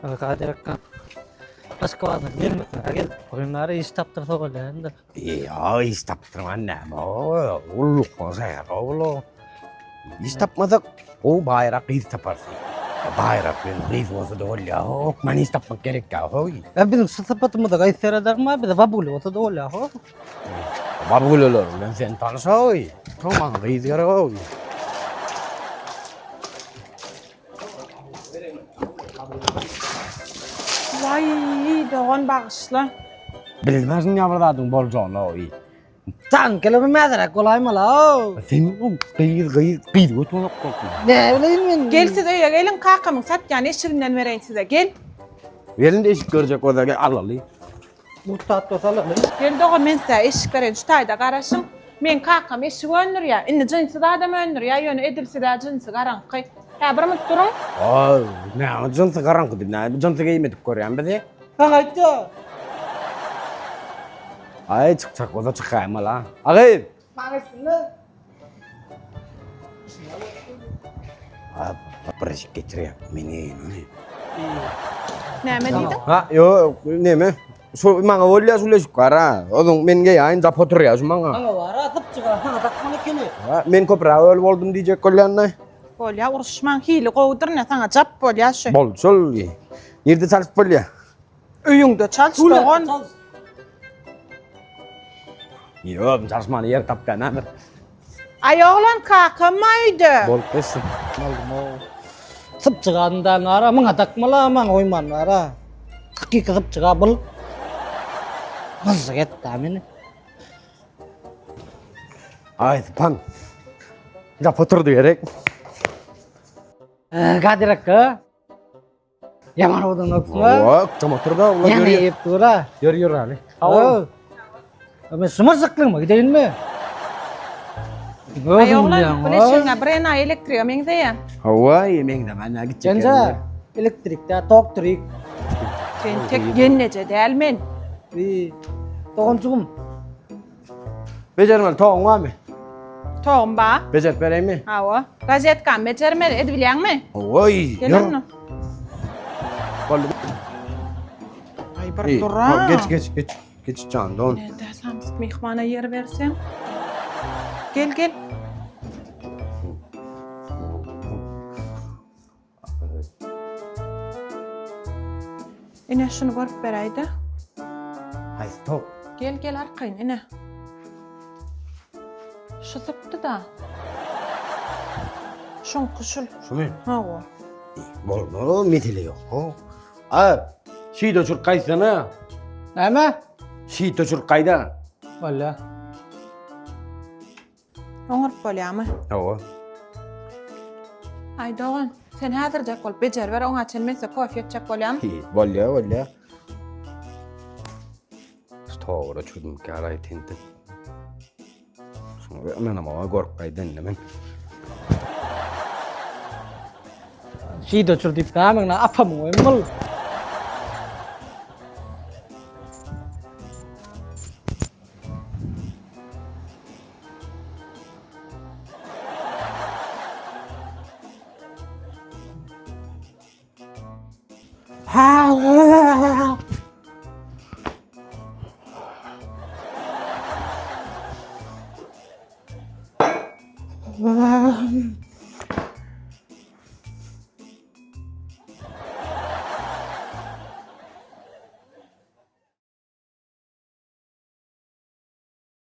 Kadir akga. Aşgabatdan gelmesin. Gel. Goýunlara iş tapdyrsa bolýar indi. Ýa iş tapdyrman näme o? Ullukma säher oglu. Iş tapmasak gowy baýrak gyz taparsy. Baýrak bilen gyz bolsa da bolýar. Hökman iş tapmak gerek ýa hoý. Ya bizim şu sypatymyza gaýt seredermi? Bize babuli bolsa da bolýar ho. Babuleler bilen sen tanyş hoý. Maňa gyz gerek hoý. Waý, dogan bagyşla. Bilmezin ýa bir zadyň boljagyny oý. Tan kelebe mäzerek bolaýmaly. Sen gyz gyz gyz götürmek bolsun. Ne bileyim men. Gel siz öýe geliň, kakamyň satýan eşiginden bereýin size. Gel. Gelin de eşik görjek bolsa gel alaly. Murtat bolsa Gel dogan men size eşik bereýin şu taýda garaşyň. Meň kakam eşik öndürýär. Indi jynsy zadam öndürýär, ýöne edil sizä jynsy garaňky. Hä bir minut duruň. Aý, näme jynsy garaňky diýip, näme jynsy geýmedik görýän bizi. Saňa aýtdy. Aý, çykjak bolsa çykaýmaly. A gyz. Maňa üstünde. A, bir eşik getirýär. Men geýin ony. Näme diýdiň? Ha, ýok, neme? Şu maňa bolýar şu eşik gara. Ozuň men geýäýin, jap oturýar şu maňa. Maňa bar, sypjyga saňa dakmaly ekeni. Ha, men köpräk öl boldum diýjek bolýan-da. Bolýar, uruşmaň, hili gowudyr ne saňa jap bolýar şu. Bol, şol. Nirde çalyp bolýar? Öýüňde çalyş dogan. Ýok, çalyşmany ýer tapýan häzir. Aý oglan kakam ma öýde. Bolup geçsin. Aldym o. Sypjygadyň da ara, maňa dakmaly, maňa goýman ara. Hakyky sypjyga bul. Gyzyk etdi meni. Aý, pan. Jap oturdy gerek. Kadir akga. Ýaman owadan bolupsyň-a. Hawa, tam otur da, ulan Ýene ýör. iýip dur-a. Ýör, ýör hany. Hawa. Men şumajyklygyma gideýinmi? Aý oglan, bu neşeňe bir enaýy elektrige meňzeýär. Hawa, meňzemän nä gitjek. Genje, elektrikde toktrik. Sen tek gelneje däl men. Doganjygym. Bejermeli toguň barmy? Togum bar. Bejerip bereýinmi? Hawa. Rozetkany bejermeli, edibilýäňmi? Hawa, Gel onda. Boldy. Aý bir dur-a. Geç, geç, geç. Geç jan, don. Nede samsyk myhmana ýer berseň. Gel, gel. Ine şuny görüp beräýdä. Haýsy tok? Gel gel arkaýyn ine. Şu sypdy-da. Şuňky şul. Şumy? Hawa. Boldy, mesele ýok. A, şeýde oturyp gaýtsana. Näme? Şeýde oturyp gaýda. Bolýa. Oňaryp bolýarmy? Hawa. Aý dogan, sen häzirjek bolup bejeriber, oňa çenli men size kofe etjek bolýarmy? Hi, bolýar, bolýar. Stowra çürdüm garaý tentek. Şuňa ynanamaga gork gaýdan indi men. Şeýde otur diýip näme apamyň oýun bul.